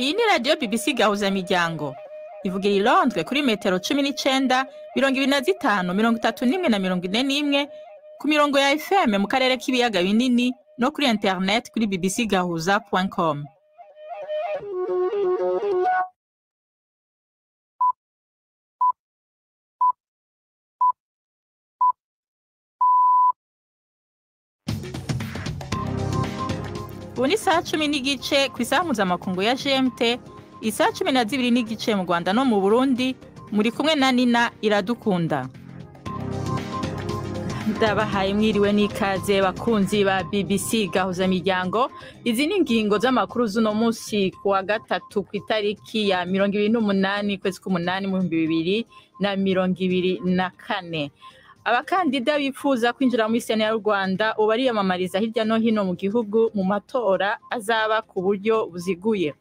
Iyi ni radiyo BBC Gahuzamiryango ivugira i Londres kuri metero 19, 25, 31 na 41 ku mirongo ya FM mu karere k'ibiyaga binini no kuri internet kuri bbcgahuza.com. Ubu ni isaha 10:15 ku isaha mpuzamakungu ya GMT, isaha 12:15 mu Rwanda no mu Burundi, muri kumwe na Nina Iradukunda. Ndabahaye mwiriwe n'ikaze bakunzi ba BBC Gahuzamiryango. Izi ni ingingo z'amakuru z'uno munsi ku wa gatatu ku itariki ya 28 kwezi k'umunani mu 2024. Abakandida bifuza kwinjira muri sena y'u Rwanda ubu bariyamamariza hirya no hino mu gihugu mu matora azaba ku buryo buziguye.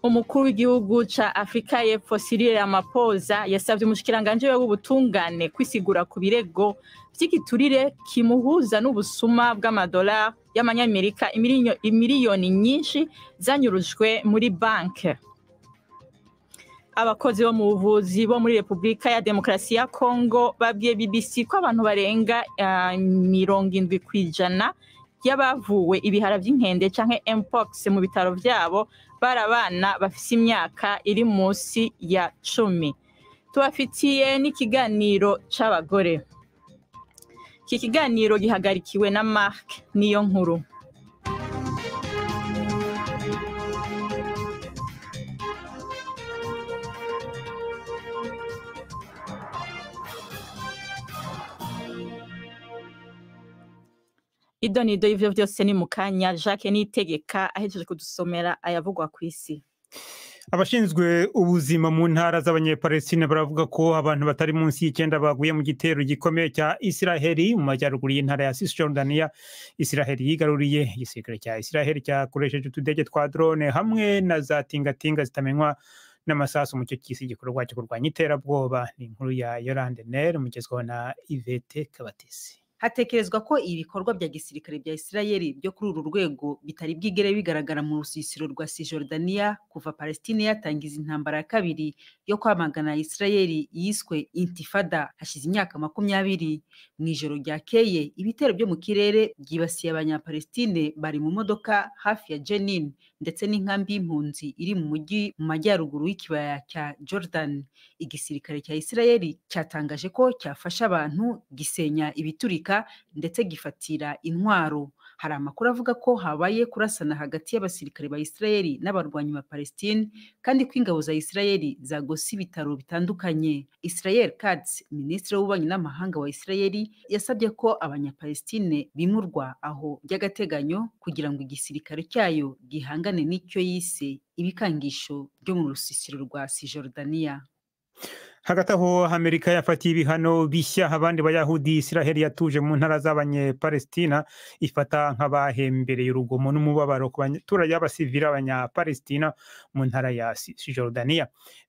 Umukuru w'igihugu ca Afrika y'Epfo Cyril Ramaphosa yasavye umushikiranganji we w'ubutungane kwisigura ku birego vy'igiturire kimuhuza n'ubusuma bw'amadolari y'amanyamerika imiliyoni nyinshi zanyurujwe muri banke. Abakozi bo mu buvuzi bo muri Republika ya Demokarasi ya Kongo babwiye BBC ko abantu barenga 70% y'abavuwe ibihara vy'inkende canke mpox mu bitaro vyabo bari abana bafise imyaka iri munsi ya 10. Tubafitiye n'ikiganiro c'abagore. Iki kiganiro gihagarikiwe na Mark Niyonkuru. Idonido y'ivyo vyose ni mukanya. Jacques Niyitegeka ahejeje kudusomera ayavugwa kw'isi. Abashinzwe ubuzima mu ntara z'abanyepalestine baravuga ko abantu batari munsi y'icenda baguye mu gitero gikomeye cya Isiraheli mu majyaruguru y'intara ya Cisjordania. Isiraheli yigaruriye. Igisirikare cya Isiraheli cyakoresheje utudege twa drone hamwe na za tingatinga zitamenywa n'amasasu mu cyo cyisi igikorwa cyo kurwanya iterabwoba. Ni inkuru ya Yolande Ner mugezweho na Yvette Kabatesi. Hatekerezwa ko ibikorwa bya gisirikare bya Isirayeli byo kuri uru rwego bitari bwigere bigaragara mu rusisiro rwa Cisjordania kuva Palestine yatangiza intambara ya kabiri yo kwamagana Isirayeli yiswe Intifada hashize imyaka 20. Mu ijoro ryakeye ibitero byo mu kirere byibasiye abanyapalestine bari mu modoka hafi ya Jenin ndetse n'inkambi y'impunzi iri mu mujyi mu majyaruguru y'ikibaya cya Jordan. Igisirikare cya Isirayeli cyatangaje ko cyafashe abantu, gisenya ibiturika ndetse gifatira intwaro. Hari amakuru avuga ko habaye kurasana hagati y'abasirikare ba Isirayeli n'abarwanyi ba Palestine, kandi ko ingabo za Isirayeli zagose ibitaro bitandukanye. Israel Katz, minisitiri w'ububanyi n'amahanga wa Isirayeli, yasabye ko abanyapalestine bimurwa aho by'agateganyo kugira ngo igisirikare cyayo gihangane n'icyo yise ibikangisho byo mu rusisiro rwa Cisjordania. Hagati aho Amerika yafatiye ibihano bishya abandi bayahudi Isiraheli yatuje mu ntara z'abanyepalestina ifata nk'abahembereye urugomo n'umubabaro ku baturage b'abasivili b'abanyapalestina mu ntara ya Cisjordania.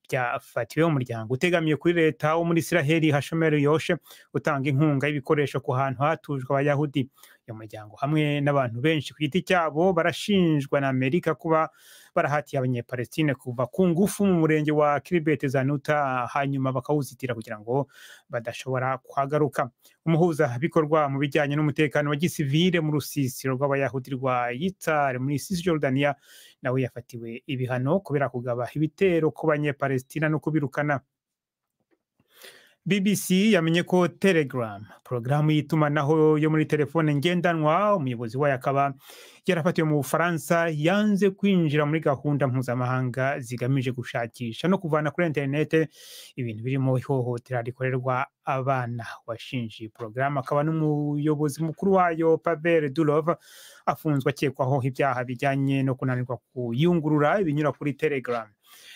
Byafatiwe umuryango utegamiye kuri leta wo muri Isiraheli Hashomer Yoshe utanga inkunga y'ibikoresho ku hantu hatujwe abayahudi. Uyu muryango hamwe n'abantu benshi ku giti cyabo barashinjwa na Amerika kuba barahatiye abanyepalestine kuva ku ngufu mu murenge wa Khirbet Zanuta hanyuma bakawuzitira kugira ngo badashobora kuhagaruka. Umuhuza bikorwa mu bijyanye n'umutekano wa gisivile mu rusisiro rw'abayahudi rwa Yitzhar muri Cisjordania nawe yafatiwe ibihano kubera kugaba ibitero ku banyepalestina no kubirukana. BBC yamenye ko Telegram, porogaramu y'itumanaho yo muri telefone ngendanwa, umuyobozi wayo akaba yarafatiwe mu Bufaransa, yanze kwinjira muri gahunda mpuzamahanga zigamije gushakisha no kuvana kuri interinete ibintu birimo ihohotera rikorerwa abana. Washinje iyi porogaramu akaba n'umuyobozi mukuru wayo Pavel Durov afunzwe akekwaho ibyaha bijyanye no kunanirwa kuyungurura ibinyura kuri Telegram.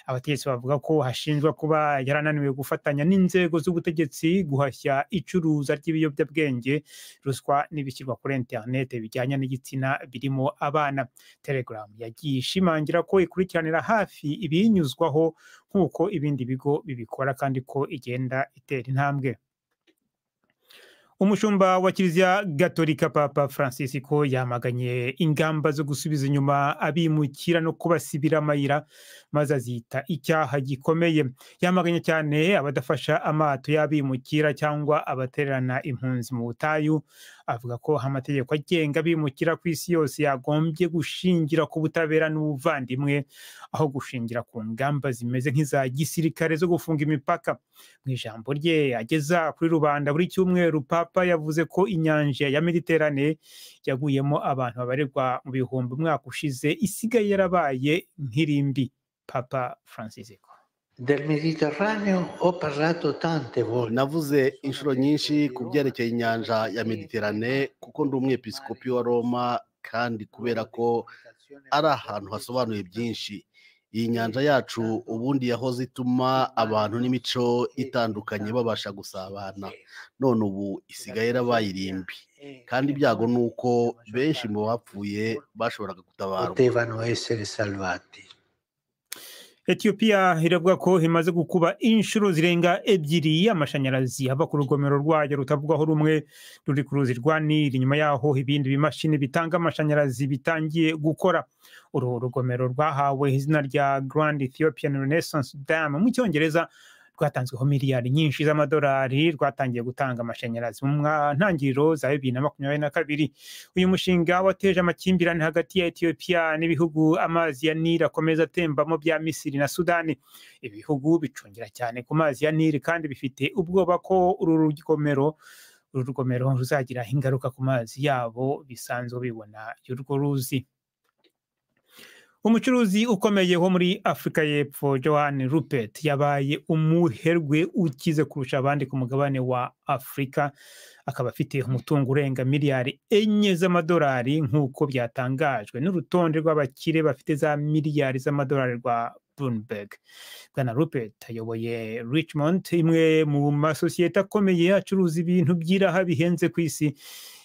Abategetsi bavuga ko hashinjwa kuba yarananiwe gufatanya n'inzego z'ubutegetsi guhashya icuruza ry'ibiyobyabwenge, ruswa n'ibishyirwa kuri interinete bijyanye n'igitsina birimo abana. Telegram yagiye ishimangira ko ikurikiranira hafi ibiyinyuzwaho nk'uko ibindi bigo bibikora kandi ko igenda itera intambwe. Umushumba wa Kiliziya Gatolika Papa Francis ko yamaganye ingamba zo gusubiza inyuma abimukira no kubasibira amayira, maze azita icyaha gikomeye. Yamaganye cyane abadafasha amato y'abimukira cyangwa abatererana impunzi mu butayu, avuga ko amategeko agenga abimukira ku isi yose yagombye gushingira ku butabera n'ubuvandimwe, aho gushingira ku ngamba zimeze nk'iza gisirikare zo gufunga imipaka. Mu ijambo rye ageza kuri rubanda buri cyumweru, Papa yavuze ko inyanja ya Mediterane yaguyemo abantu babarirwa mu bihumbi umwaka ushize isigaye yarabaye nk'irimbi. Papa Francisco: Del Mediterraneo ho parlato tante volte. Navuze inshuro nyinshi ku byerekeye inyanja ya Mediterane, kuko ndi umwepiskopi wa Roma, kandi kubera ko ari ahantu hasobanuye byinshi. Iyi nyanja yacu ubundi yahoze ituma abantu n'imico itandukanye babasha gusabana, none ubu isigaye yarabaye irimbi, kandi ibyago ni uko benshi mu bapfuye bashoboraga gutabarwa. Potevano essere salvati. Ethiopia iravuga ko imaze gukuba inshuro zirenga ebyiri amashanyarazi ava ku rugomero rwayo rutavugwaho rumwe ruri ku ruzi rwa Nili, nyuma yaho ibindi bimashini bitanga amashanyarazi bitangiye gukora. Uru rugomero rwahawe izina rya Grand Ethiopian Renaissance Dam mu Cyongereza, rwatanzweho miliyari nyinshi z'amadolari, rwatangiye gutanga amashanyarazi mu ntangiriro za 2022. Uyu mushinga wateje amakimbirane hagati ya Ethiopia n'ibihugu amazi ya Nili akomeza atembamo bya Misiri na Sudani. Ibihugu bicungira cyane ku mazi ya Nili kandi bifite ubwoba ko uru rugomero ruzagira ingaruka ku mazi yabo bisanzwe bibona y'urwo ruzi. Umucuruzi ukomeye wo muri Afurika y'Epfo Johan Rupert yabaye umuherwe ukize kurusha abandi ku mugabane wa Afurika, akaba afite umutungo urenga miliyari 4 z'amadolari, nk'uko byatangajwe n'urutonde rw'abakire bafite za miliyari z'amadolari rwa Bloomberg. Bwana Rupert ayoboye Richmond, imwe mu masosiyete akomeye acuruza ibintu by'iraha bihenze ku isi,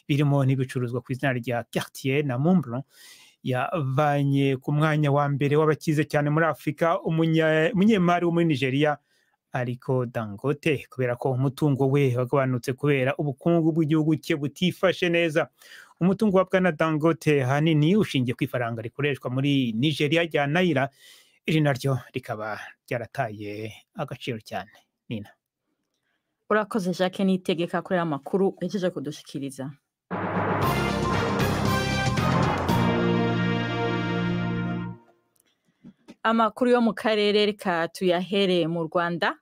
birimo n'ibicuruzwa ku izina rya Cartier na Montblanc. Yavanye ku mwanya wa mbere w'abakize cyane muri Afurika umunyemari wo muri Nigeria ariko Dangote, kubera ko umutungo we wagabanutse kubera ubukungu bw'igihugu cye butifashe neza. Umutungo wa Bwana Dangote ahanini ushingiye ku ifaranga rikoreshwa muri Nigeria rya Naira, iri naryo rikaba ryarataye agaciro cyane. Nina. Urakoze Jacques Nitegeka kuri aya makuru yajeje kudushikiriza. Amakuru yo mu karere reka tuyahere mu Rwanda.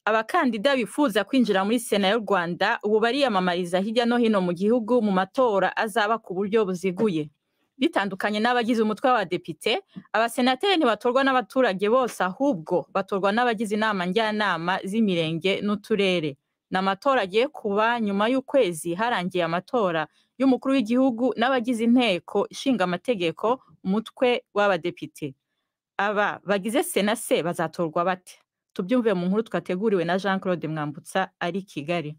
Abakandida bifuza kwinjira muri Sena y'u Rwanda ubu bariyamamariza hirya no hino mu gihugu mu matora azaba ku buryo buziguye. Bitandukanye n'abagize umutwe w'abadepite, abasenateri ntibatorwa n'abaturage bose, ahubwo batorwa n'abagize inama njyanama z'imirenge n'uturere. Ni amatora agiye kuba nyuma y'ukwezi harangiye amatora y'umukuru w'igihugu n'abagize inteko ishinga amategeko, umutwe w'abadepite. Aba bagize Sena se bazatorwa bate? Tubyumve mu nkuru twateguriwe na Jean Claude Mwambutsa ari Kigali.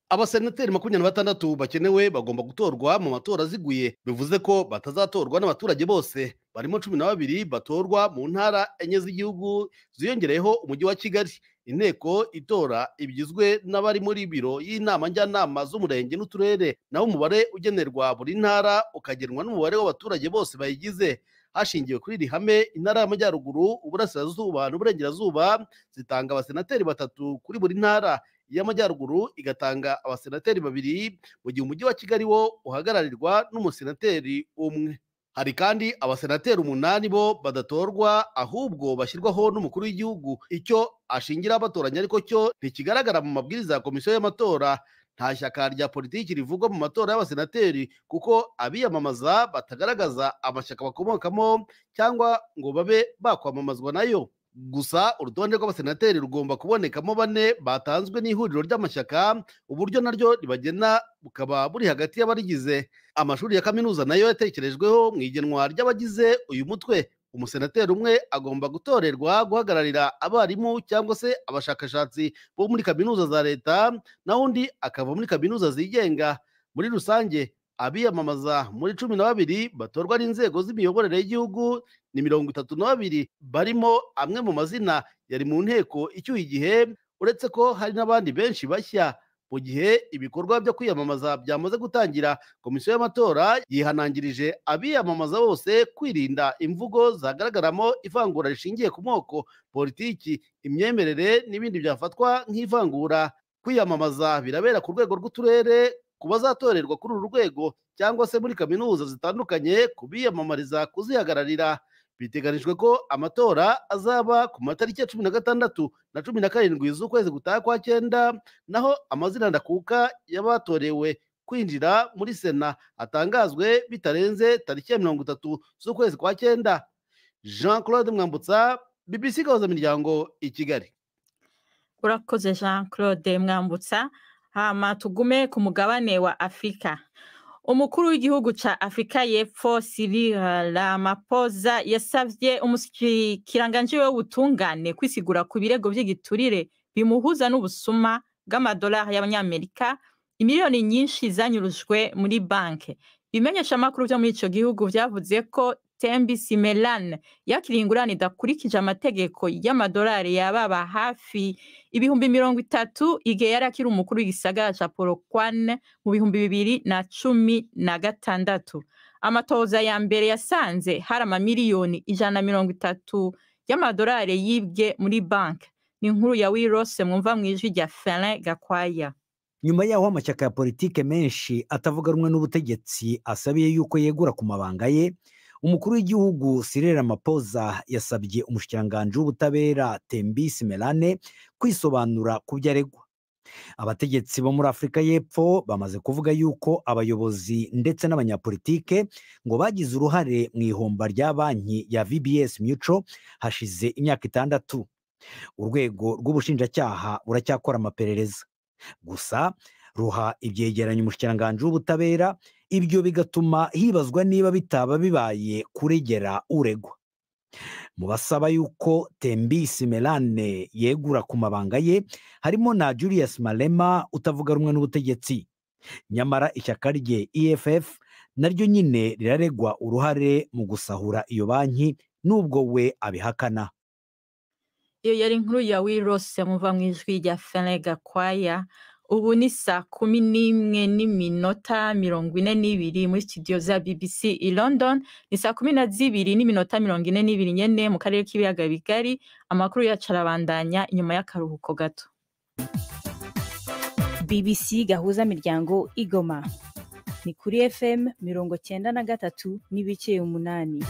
Abasenateri 26 bakenewe bagomba gutorwa mu matora aziguye, bivuze ko batazatorwa n'abaturage bose. Barimo 12 batorwa mu ntara enye z'igihugu ziyongereyeho umujyi wa Kigali. Inteko itora ibigizwe n'abari muri biro y'inama njyanama z'umurenge n'uturere, naho umubare ugenerwa buri ntara ukagenwa n'umubare w'abaturage bose bayigize. Hashingiwe kuri iri hame, intara y'Amajyaruguru, Uburasirazuba n'Uburengerazuba zitanga abasenateri batatu kuri buri ntara, iy'Amajyaruguru igatanga abasenateri babiri, mu gihe umujyi wa Kigali wo uhagararirwa n'umusenateri umwe. Hari kandi abasenateri umunani bo badatorwa, ahubwo bashyirwaho n'umukuru w'igihugu. Icyo ashingira batoranya ariko cyo ntikigaragara mu mabwiriza ya komisiyo y'amatora. Nta shyaka rya politiki rivugwa mu matora y'abasenateri, kuko abiyamamaza batagaragaza amashyaka bakomokamo cyangwa ngo babe bakwamamazwa nayo. Gusa urutonde rw'abasenateri rugomba kubonekamo bane batanzwe n'ihuriro ry'amashyaka, uburyo naryo ribagena bukaba buri hagati y'abarigize. Amashuri ya kaminuza nayo yatekerejweho mu igenwa ry'abagize uyu mutwe. Umusenateri umwe agomba gutorerwa guhagararira abarimu cyangwa se abashakashatsi bo muri kaminuza za leta, naho undi akava muri kaminuza zigenga. Muri rusange, abiyamamaza muri 12 batorwa n'inzego z'imiyoborere y'igihugu ni 32, barimo amwe mu mazina yari mu nteko icyuye igihe, uretse ko hari n'abandi benshi bashya. Mu gihe ibikorwa byo kwiyamamaza byamaze gutangira, komisiyo y'amatora yihanangirije abiyamamaza bose kwirinda imvugo zagaragaramo ivangura rishingiye ku moko, politiki, imyemerere n'ibindi byafatwa nk'ivangura. Kwiyamamaza birabera ku rwego rw'uturere ku bazatorerwa kuri uru rwego, cyangwa se muri kaminuza zitandukanye ku biyamamariza kuzihagararira. Biteganijwe ko amatora azaba ku matariki ya 16 na 17 z'ukwezi gutaha kwa 9, naho amazina ndakuka y'abatorewe kwinjira muri Sena atangazwe bitarenze tariki ya 30 z'ukwezi kwa 9. Jean Claude Mwambutsa, BBC Gahuza Miryango i Kigali. Urakoze Jean Claude Mwambutsa. Hama tugume ku mugabane wa Afrika. Umukuru w'igihugu ca Afrika y'Epfo Cyril Ramaphosa yasavye umushikiranganji w'ubutungane kwisigura ku birego vy'igiturire bimuhuza n'ubusuma bw'amadolari y'abanyamerika imiliyoni nyinshi zanyurujwe muri banke. Ibimenyeshamakuru vyo muri ico gihugu vyavuze ko Thembi Simelane yakiriye ingurane idakurikije amategeko y'amadolari yababa hafi 30,000 igihe yari akiri umukuru w'igisagara ca Polokwane mu 2016. Amatoza ya mbere yasanze hari amamiliyoni 130 y'amadolari yibwe muri banke. Ni inkuru ya Wirose mwumva mw'ijwi rya Felin Gakwaya. Nyuma yaho amashyaka ya politike menshi atavuga rumwe n'ubutegetsi asabiye yuko yegura ku mabanga ye, umukuru w'igihugu Cyril Ramaphosa yasabye umushikiranganji w'ubutabera Thembi Simelane kwisobanura ku byo aregwa. Abategetsi bo muri Afurika y'Epfo bamaze kuvuga yuko abayobozi ndetse n'abanyapolitike ngo bagize uruhare mu ihomba rya banki ya VBS Mutual hashize imyaka 6. Urwego rw'ubushinjacyaha buracyakora amaperereza, gusa ruha ibyegeranyo umushikiranganji w'ubutabera, ibyo bigatuma hibazwa niba bitaba bibaye kuregera uregwa. Mu basaba yuko Thembi Simelane yegura ku mabanga ye harimo na Julius Malema utavuga rumwe n'ubutegetsi. Nyamara ishyaka rye EFF naryo nyine riraregwa uruhare mu gusahura iyo banki nubwo we abihakana. Iyo yari inkuru ya Wirose muva mu ijwi rya Felin Gakwaya. Ubu ni saa 11:42 muri studio za BBC i London, ni saa 12:42 nyene mu karere k'ibiyaga bigari. Amakuru yacu arabandanya inyuma y'akaruhuko gato. BBC Gahuza Miryango Igoma ni kuri FM 93.8.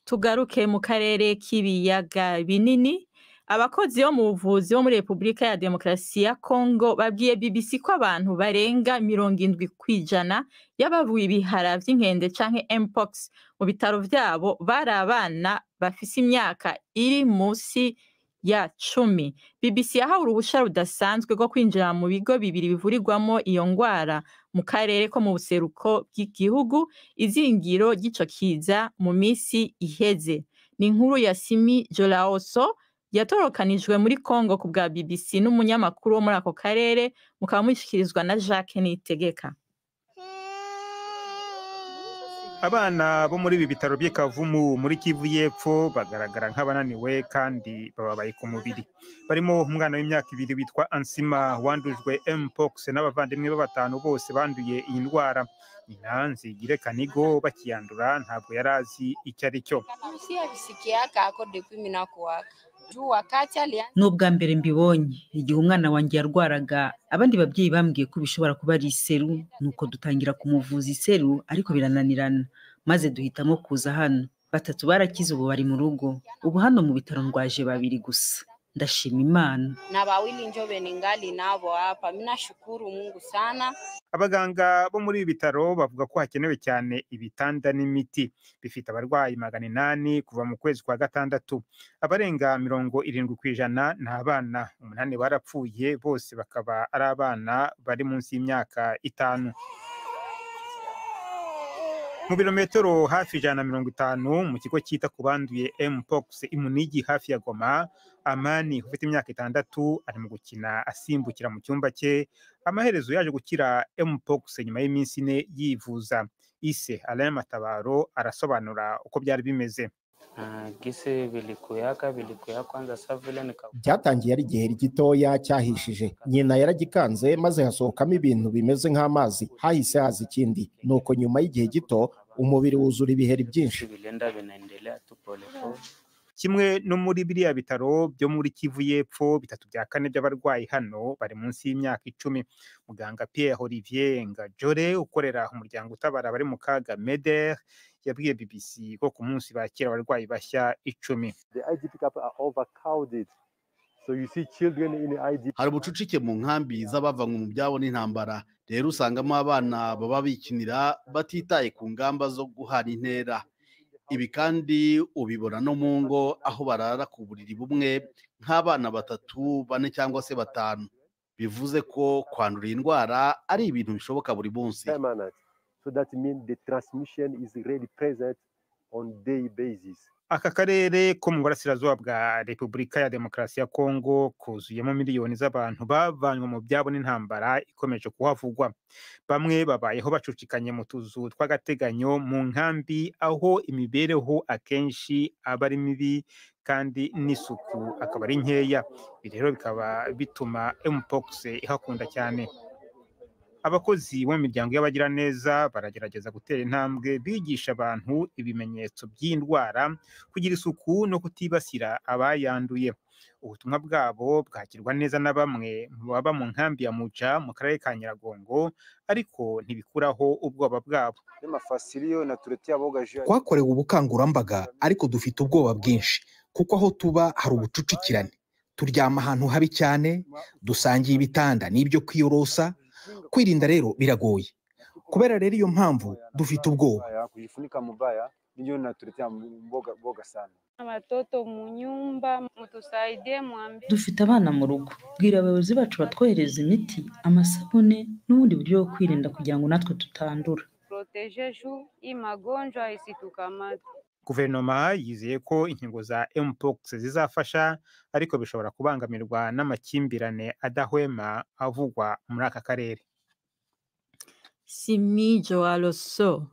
Tugaruke mu karere k'ibiyaga binini. Abakozi bo mu buvuzi bo muri Repubulika ya Demokarasi ya Kongo babwiye BBC ko abantu barenga 70% y'abavuye ibihara vy'inkende canke Mpox mu bitaro vyabo bari abana bafise imyaka iri munsi ya 10. BBC yahawe uruhusha rudasanzwe rwo kwinjira mu bigo bibiri bivurirwamo iyo ngwara mu karere ko mu buseruko bw'igihugu, izingiro ry'ico kiza mu misi iheze. Ni inkuru ya Simi Jolaoso yatorokanijwe muri Kongo ku bwa BBC n'umunyamakuru wo muri ako karere, mukaba mushikirizwa na Jacques Nitegeka. Abana bo muri ibi bitaro by'Ikavumu muri Kivu y'Epfo bagaragara nk'abananiwe kandi bababaye ku mubiri. Barimo umwana w'imyaka 2 witwa Ansima wandujwe Mpox n'abavandimwe be 5 bose banduye iyi ndwara. Nyina Nzigire Kanigo bakiyandura ntabwo yari azi icyo ari cyo. Ni ubwa mbere mbibonye. Igihe umwana wanjye yarwaraga, abandi babyeyi bambwiye ko bishobora kuba ari iseru, nuko dutangira kumuvuza iseru ariko birananirana, maze duhitamo kuza hano. 3 barakize ubu bari mu rugo. Ubu hano mu bitaro ndwaje 2 gusa. Ndashima Imana. Na bawili njobe ningali nabo hapa. Minashukuru Mungu sana. Abaganga bo muri ibi bitaro bavuga ko hakenewe cyane ibitanda n'imiti. Bifite abarwayi 800 kuva mu kwezi kwa 6. Abarenga 70% ni abana, 8 barapfuye, bose bakaba ari abana bari munsi y'imyaka 5. Mu birometero hafi 150 mu kigo cyita ku banduye Mpox i Munigi hafi ya Goma, Amani ufite imyaka 6 ari mu gukina asimbukira mu cyumba cye. Amaherezo yaje gukira Mpox nyuma y'iminsi 4 yivuza. Ise Alain Matabaro arasobanura uko byari bimeze. Byatangiye ari igiheri gitoya cyahishije, nyina yaragikanze maze hasohokamo ibintu bimeze nk'amazi, hahise haza ikindi, nuko nyuma y'igihe gito umubiri wuzura ibiheri byinshi. Kimwe no muri biriya bitaro byo muri Kivu y'Epfo, 3/4 by'abarwayi hano bari munsi y'imyaka 10. Muganga Pierre Olivier Ngajore ukorera umuryango utabara abari mu kaga MEDER yabwiye BBC ko ku munsi bakira abarwayi bashya 10. Hari ubucucike mu nkambi z'abavanywe mu byabo n'intambara, rero usangamo abana baba bikinira batitaye ku ngamba zo guhana intera. Ibi kandi ubibona no mu ngo aho barara ku buriri bumwe nk'abana 3, 4 cyangwa se 5, bivuze ko kwandura iyi ndwara ari ibintu bishoboka buri munsi. Aka karere ko mu burasirazuba bwa Repubulika ya Demokarasi ya Kongo kuzuyemo miliyoni z'abantu bavanywe mu byabo n'intambara ikomeje kuhavugwa. Bamwe babayeho bacucikanye mu tuzu tw'agateganyo mu nkambi, aho imibereho akenshi aba ari mibi kandi n'isuku akaba ari nkeya. Ibi rero bikaba bituma Mpox ihakunda cyane. Abakozi bo mu miryango y'abagiraneza baragerageza gutera intambwe bigisha abantu ibimenyetso by'indwara, kugira isuku no kutibasira abayanduye. Ubutumwa bwabo bwakirwa neza na bamwe mu baba mu nkambi ya Muja mu karere ka Nyiragongo, ariko ntibikuraho ubwoba bwabo. Twakorewe ubukangurambaga ariko dufite ubwoba bwinshi kuko aho tuba hari ubucucikirane, turyama ahantu habi cyane, dusangiye ibitanda n'ibyo kwiyorosa. Kwirinda rero biragoye. Kubera rero iyo mpamvu dufite ubwoba. Dufite abana mu rugo, bwira abayobozi bacu batwohereza imiti, amasabune n'ubundi buryo bwo kwirinda kugira ngo natwe tutandura. Guverinoma yizeye ko inkingo za Mpox zizafasha, ariko bishobora kubangamirwa n'amakimbirane adahwema avugwa muri aka karere. Simi Joaloso.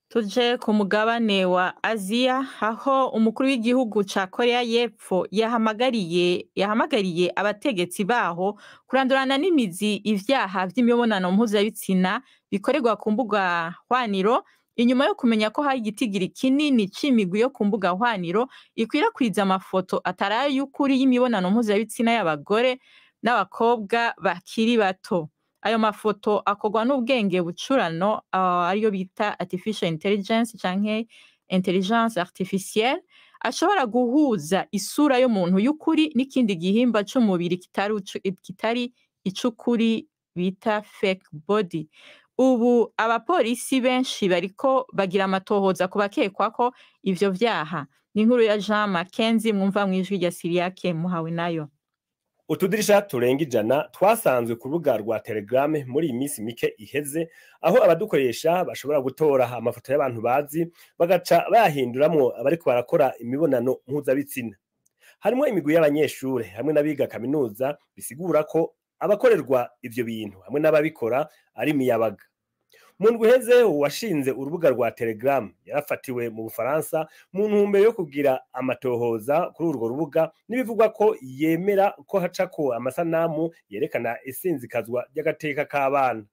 Tuje ku mugabane wa Aziya, aho umukuru w'igihugu ca Korea y'Epfo yahamagariye abategetsi baho kurandurana n'imizi ivyaha vy'imibonano mpuzabitsina bikorerwa ku mbuga hwaniro, inyuma yo kumenya ko hari igitigiri kinini c'imigwi yo ku mbuga hwaniro ikwirakwiza amafoto atari ay'ukuri y'imibonano mpuzabitsina y'abagore n'abakobwa bakiri bato. Ayo mafoto akorwa n'ubwenge bucurano, ariyo bita artificial intelligence canke intelligence artificielle, ashobora guhuza isura y'umuntu y'ukuri n'ikindi gihimba c'umubiri kitari ic'ukuri bita fake body. Ubu abapolisi benshi bariko bagira amatohoza ku bakekwa ko ivyo vyaha. Ni inkuru ya Jean Mackenzie mwumva mw'ijwi rya Siriake muhawe nayo. Utudirisha turenga 100 twasanzwe ku rubuga rwa Telegram muri iyi minsi mike iheze, aho abadukoresha bashobora gutora amafoto y'abantu bazi bagaca bayahinduramwo abariko barakora imibonano mpuzabitsina. Harimo imigwi y'abanyeshure hamwe n'abiga kaminuza, bisigura ko abakorerwa ivyo bintu hamwe n'ababikora ari imiyabaga. Mu ndwi iheze uwashinze urubuga rwa Telegram yarafatiwe mu Bufaransa mu ntumbero yo kugira amatohoza kuri urwo rubuga, n'ibivugwa ko yemera ko hacako amasanamu yerekana isinzikazwa ry'agateka k'abana.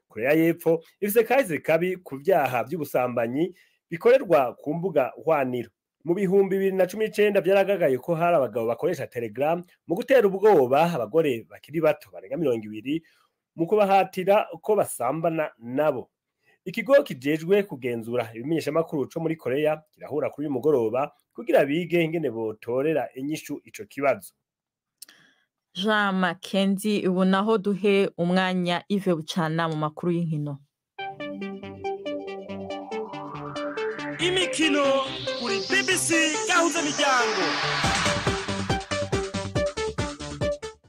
Korea y'Epfo ifise kahise kabi ku vyaha vy'ubusambanyi bikorerwa ku mbuga hwaniro. Mu 2019 vyaragaragaye ko hari abagabo bakoresha Telegram mu gutera ubwoba abagore bakiri bato barenga 20 mu kubahatira ko basambana nabo. Ikigo kijejwe kugenzura ibimenyeshamakuru co muri Korea kirahura kuri uyu mugoroba kugira bige ingene botorera inyishu ico kibazo. Jean Mackenzie, ubu naho duhe umwanya Yves Bucana mu makuru y'inkino. Imikino kuri BBC Gahuza Miryango.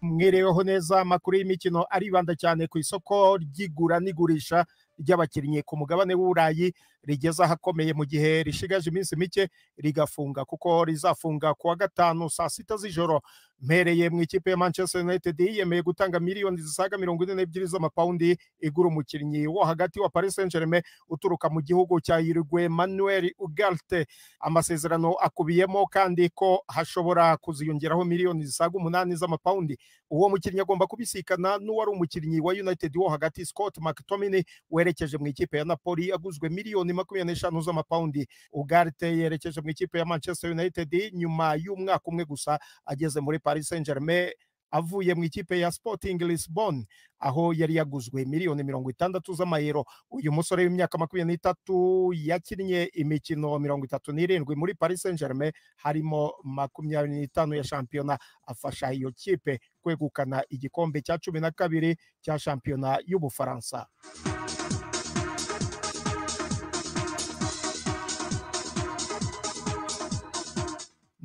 Mwireweho neza. Amakuru y'imikino aribanda cyane ku isoko ry'igura n'igurisha ry'abakinnyi ku mugabane w'Uburayi. rigeze ahakomeye mu gihe rishigaje iminsi mike rigafunga, kuko rizafunga kuwa gatanu saa 6 z'ijoro. Mpereye mu ikipe ya Manchester United yemeye gutanga miliyoni zisaga 42 z'amapaundi igura umukinnyi wo hagati wa Paris Saint-Germain uturuka mu gihugu cya Uruguay Manuel Ugarte. Amasezerano akubiyemo kandi ko hashobora kuziyongeraho miliyoni zisaga 8 z'amapaundi. Uwo mukinnyi agomba kubisikana n'uwari umukinnyi wa United wo hagati Scott McTominay werekeje mu ikipe ya Napoli aguzwe miliyoni 25 z'amapaundi. Ugarte yerekeje mu ikipe ya Manchester United nyuma y'umwaka umwe gusa ageze muri Paris Saint-Germain avuye mu ikipe ya Sporting Lisbon aho yari yaguzwe miliyoni 60 z'amayero. Uyu musore w'imyaka 23 yakinnye imikino 37 muri Paris Saint-Germain harimo 25 ya shampiyona, afasha iyo kipe kwegukana igikombe cya 12 cya shampiyona y'Ubufaransa.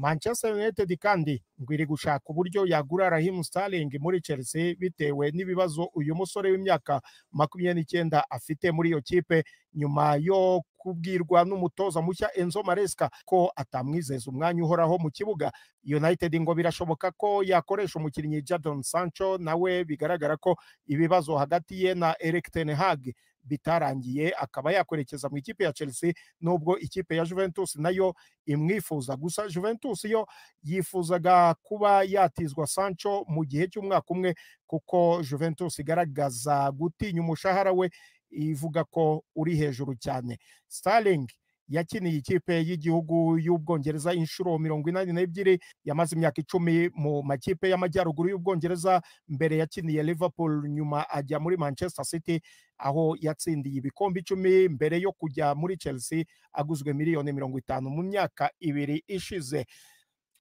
Manchester United kandi ngo iri gushaka uburyo yagura Raheem Sterling muri Chelsea bitewe n'ibibazo uyu musore w'imyaka 29 afite muri iyo kipe nyuma yo kubwirwa n'umutoza mushya Enzo Maresca ko atamwizeza umwanya uhoraho mu kibuga. United ngo birashoboka ko yakoresha umukinnyi Jadon Sancho, nawe bigaragara ko ibibazo hagati ye na Erik ten Hag bitarangiye, akaba yakwerekeza mu ikipe ya Chelsea nubwo ikipe ya Juventus nayo imwifuza. Gusa Juventus yo yifuzaga kuba yatizwa Sancho mu gihe cy'umwaka umwe kuko Juventus igaragaza gutinya umushahara we ivuga ko uri hejuru cyane. Sterling yakiniye ikipe y'igihugu y'Ubwongereza inshuro 82, yamaze imyaka 10 mu makipe y'amajyaruguru y'Ubwongereza. Mbere yakiniye Liverpool, nyuma ajya muri Manchester City aho yatsindiye ibikombe 10 mbere yo kujya muri Chelsea aguzwe miliyoni 50 mu myaka 2 ishize.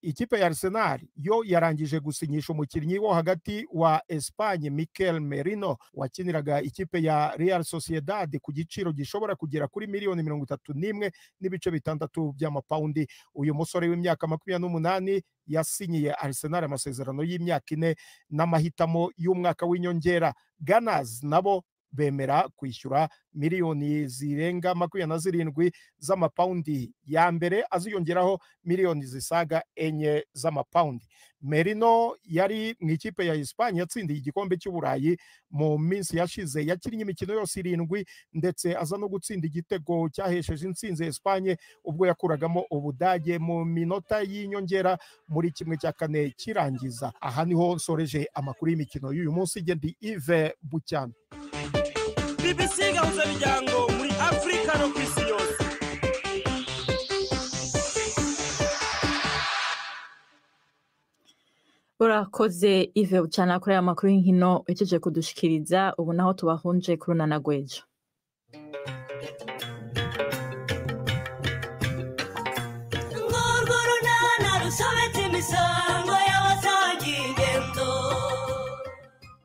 Ikipe ya Arsenal yo yarangije gusinyisha umukinnyi wo hagati wa Espagne Mikel Merino wakiniraga ikipe ya Real Sociedad ku giciro gishobora kugera kuri miliyoni 31.6 by'amapaundi. Uyu musore w'imyaka 28 yasinyiye Arsenal amasezerano y'imyaka 4 n'amahitamo y'umwaka w'inyongera. Gunners nabo bemera kwishyura miliyoni zirenga 27 z'amapaundi ya mbere aziyongeraho miliyoni zisaga 4 z'amapaundi. Merino yari mu ikipe ya Espagne yatsindiye igikombe cy'Uburayi mu minsi yashize, yakinnye imikino yose 7 ndetse aza no gutsinda igitego cyahesheje intsinzi Espagne ubwo yakuragamo Ubudage mu minota y'inyongera muri 1/4 kirangiza. Aha niho nsoreje amakuru y'imikino y'uyu munsi. Ndi Yves Bucyana. BBC gahuza miryango muri Afrika no kwisi yose. Urakoze Yves Bucyana kuri aya makuru y'inkino uhejeje kudushikiriza. Ubu naho tubahunje kurunana gwejo.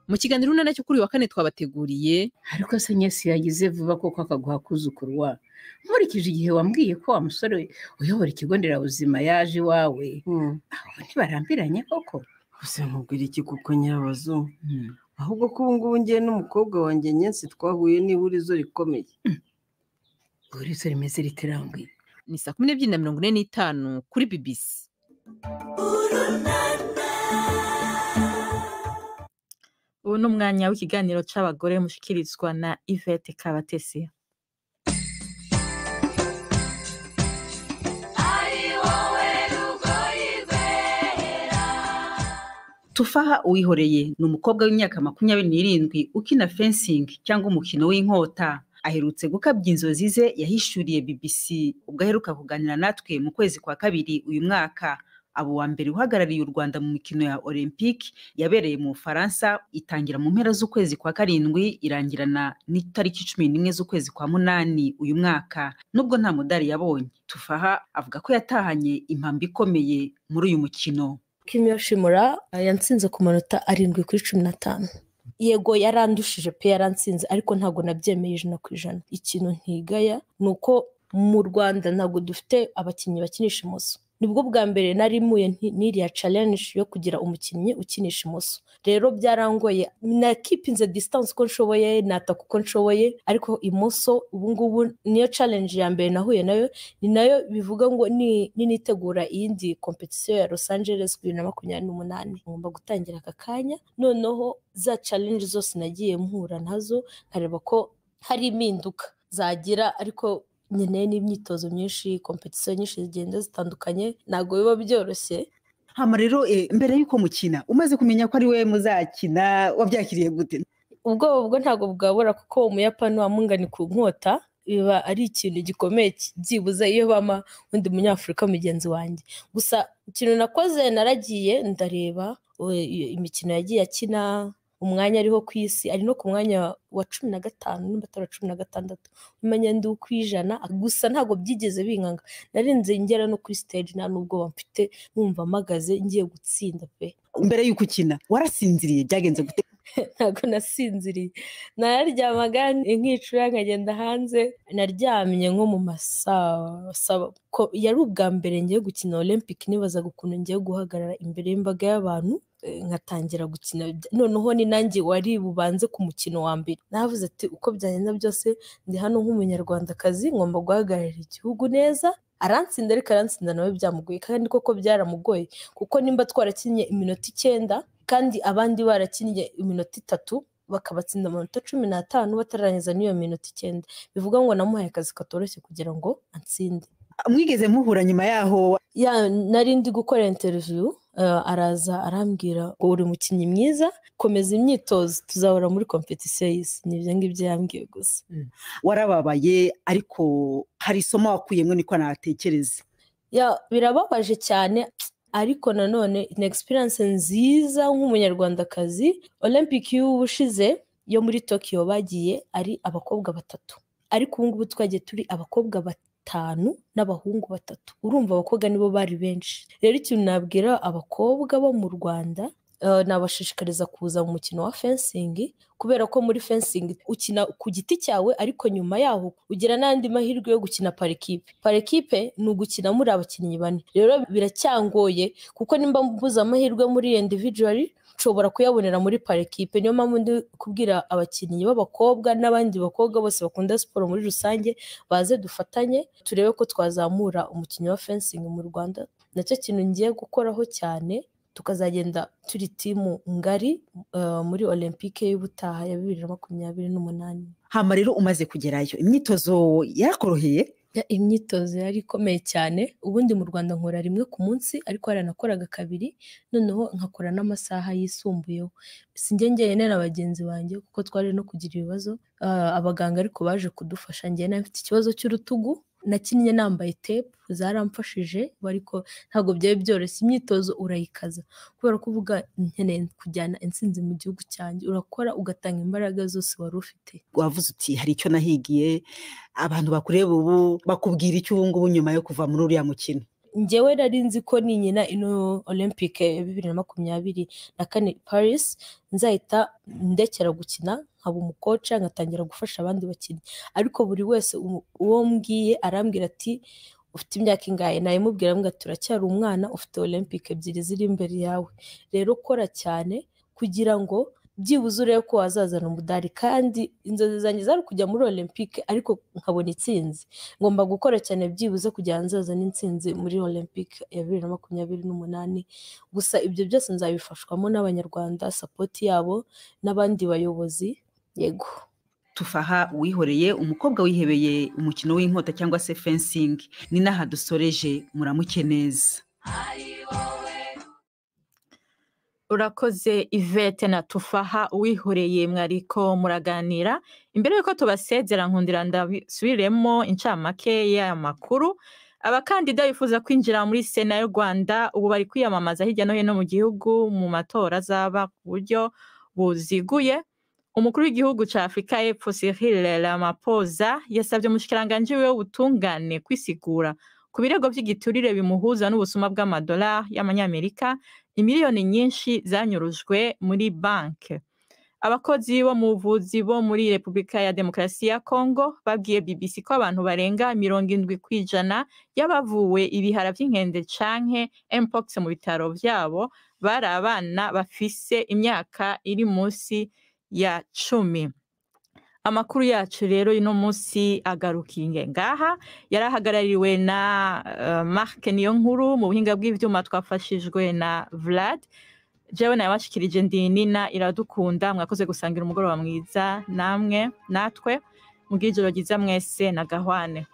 Mu kiganiro urunana cyo kuri wa kane twabateguriye, ariko se nyesi yagize vuba koko akaguha kuzukuru wa nkurikije igihe wambwiye ko wa musore uyobora ikigo nderabuzima yaje iwawe, aho ntibarambiranye koko? Gusa nkubwira iki kuko nyabazu, ahubwo ko ubu ngubu ngiye n'umukobwa wanjye Nyensi twahuye n'ihurizo rikomeye. Ihurizo rimeze riterangwe. Ni saa 12:45 kuri BBC. Ubu ni umwanya w'ikiganiro c'abagore mushikirizwa na Yvette Kabatesi. Tufaha Uwihoreye ni umukobwa w'imyaka 27 ukina fencing cyangwa umukino w'inkota. Aherutse gukabya inzozi ze yahishuriye BBC ubwo aheruka kuganira natwe mu kwezi kwa 2 uyu mwaka. Abo wa mbere uhagarariye u Rwanda mu mikino ya Olympique yabereye mu Faransa, itangira mu mpera z'ukwezi kwa 7 irangirana n'itariki 11 z'ukwezi kwa 8 uyu mwaka. Nubwo nta mudari yabonye, Tufaha avuga ko yatahanye impambi ikomeye muri uyu mukino. Kimi Yoshimura yantsinze ku manota 7 kuri 15. Yego yarandushije pe, yarantsinze, ariko ntabwo nabyemeye 100%. Ikintu ntigaya ni uko mu Rwanda ntabwo dufite abakinnyi bakinisha imoso. Nibwo bwa mbere nari mpuye n'iriya challenge yo kugira umukinnyi ukinisha imoso. Rero byarangoye, nakipinze distance uko nshoboye, nataka uko nshoboye, ariko imoso ubu ngubu niyo challenge ya mbere nahuye nayo. Ni nayo bivuga ngo ninitegura iyindi competition ya Los Angeles 2028, ngomba gutangira aka kanya noneho za challenge zose nagiye mpura nazo, nkareba ko hari impinduka zagira. Ariko nkeneye n'imyitozo myinshi, competition nyinshi zigenda zitandukanye, ntabwo biba byoroshye. Hama rero mbere y'uko mukina, umaze kumenya ko ari we muzakina, wabyakiriye gute? Ubwoba bwo ntabwo bwabura, kuko Umuyapani wamungani ku nkota biba ari ikintu gikomeye, byibuze iyo bama undi Munyafurika mugenzi wanjye. Gusa ikintu nakoze, naragiye ndareba imikino yagiye akina, umwanya ariho ku isi, ari no ku mwanya wa 15 nimba atari wa 16, umenya ndi ku 100. Gusa ntabwo byigeze binkanga, narinze ngera no kuri stage nta n'ubwoba mfite, nkumva mpagaze ngiye gutsinda pe. Mbere y'uko ukina warasinziriye? Byagenze gute? Ntabwo nasinziriye, nararyamaga nkicura nkagenda hanze. Naryamye nko mu masaa 7. Ko yari ubwa mbere ngiye gukina Olympic, nibazaga ukuntu ngiye guhagarara imbere y'imbaga y'abantu, nkatangira gukina, noneho ni nanjye wari bubanze ku mukino wa mbere. Navuze ati uko byagenda byose ndi hano nk'Umunyarwandakazi, ngomba guhagararira igihugu neza. Arantsinda, ariko arantsinda nawe byamugoye, kandi koko byaramugoye, kuko nimba twarakinnye iminota 9 kandi abandi barakinnye iminota 3, bakabatsinda amanota 15 batararangiza n'iyo minota 9, bivuga ngo namuhaye akazi katoroshye kugira ngo antsinde. Mwigeze muhura nyuma yaho? Ya, nari ndi gukora interview, araza arambwira ngo uri umukinnyi mwiza, komeza imyitozo, tuzahora muri competition y'isi. Ni ibyo ngibyo yambwiye gusa. Warababaye, ariko hari isomo wakuyemo, niko natekereza. Ya, birababaje cyane, ariko nanone ni experience nziza nk'Umunyarwandakazi. Olympic y'ubushize yo muri Tokyo bagiye ari abakobwa batatu, ariko ubu ngubu twagiye turi abakobwa batanu n'abahungu batatu. Urumva abakobwa nibo bari benshi. Rero ikintu nabwira abakobwa bo mu Rwanda, nabashishikariza kuza mu mukino wa fencing, kubera ko muri fencing ukina ku giti cyawe, ariko nyuma yaho ugira n'andi mahirwe yo gukina par équipe. Par équipe ni ugukina muri abakinnyi bane. Rero biracyangoye, kuko nimba mbuze amahirwe muri individually, nshobora kuyabonera muri par équipe. Niyo mpamvu ndi kubwira abakinnyi b'abakobwa n'abandi bakobwa bose bakunda siporo muri rusange, baze dufatanye turebe ko twazamura umukinnyi wa fencing mu Rwanda. Nacyo kintu ngiye gukoraho cyane, tukazagenda turi team ngari muri Olympique y'ubutaha ya 2028. Hama rero umaze kugerayo, imyitozo yarakoroheye? Ya, imyitozo yari ikomeye cyane. Ubundi mu Rwanda nkora rimwe ku munsi, ariko haranakoraga kabiri, noneho nkakora n'amasaha yisumbuyeho. Si njye njyenyine na bagenzi banjye, kuko twari no kugira ibibazo. Abaganga ariko baje kudufasha. Njye nari mfite ikibazo cy'urutugu, nakinnye nambaye tape, zaramfashije, ariko ntabwo byari byoroshye. Imyitozo urayikaza kubera ko uvuga nkeneye kujyana intsinzi mu gihugu cyanjye, urakora ugatanga imbaraga zose wari ufite. Wavuze uti hari icyo nahigiye. Abantu bakureba ubu bakubwira icyo ubu ngubu nyuma yo kuva muri uriya mukino? Njyewe nari nzi ko ninkina ino Olympique ya 2024 Paris, nzahita ndekera gukina, nkaba umukoca, nkatangira gufasha abandi bakinnyi. Ariko buri wese uwo mbwiye arambwira ati ufite imyaka ingahe? Nayimubwira, ambwira ati turacyari umwana, ufite Olympique ebyiri ziri imbere yawe, rero kora cyane kugira ngo byibuze urebe ko wazazana umudari. Kandi inzozi zanjye zari kujya muri Olympique ariko nkabona intsinzi. Ngomba gukora cyane byibuze kugira ngo nzazane intsinzi muri Olympique ya 2028. Gusa ibyo byose nzabifashwamo n'Abanyarwanda, support yabo n'abandi bayobozi, yego. Tufaha Uwihoreye, umukobwa wihebeye umukino w'inkota cyangwa se fencing, ni n'aha dusoreje. Muramuke neza. Urakoze Ivete na Tufaha Uwihoreye mwariko muraganira. Imbere yuko tubasezera, nkundira ndabisubiremo incamake y'aya makuru. Abakandida bifuza kwinjira muri Sena y'u Rwanda ubu bari kwiyamamaza hirya no hino mu gihugu mu matora azaba ku buryo buziguye. Umukuru w'igihugu ca Afurika y'Epfo Cyril Ramaphosa yasabye umushikiranganji wiwe w'ubutungane kwisigura ku birego vy'igiturire bimuhuza n'ubusuma bw'amadolari y'amanyamerika imiliyoni nyinshi zanyurujwe muri banke. Abakozi bo mu buvuzi bo muri Repubulika ya Demokarasi ya Kongo babwiye BBC ko abantu barenga 70% y'abavuwe ibihara vy'inkende canke mpox mu bitaro vyabo bari abana bafise imyaka iri munsi ya 10. Amakuru yacu rero ino munsi agarukiye ngaha, yarahagarariwe na Mark Niyonkuru, mu buhinga bw'ivyuma twafashijwe na Vlad. Jewe nayabashikirije ndi Nina Iradukunda. Mwakoze gusangira umugoroba mwiza namwe natwe, mugire ijoro ryiza mwese na gahwane.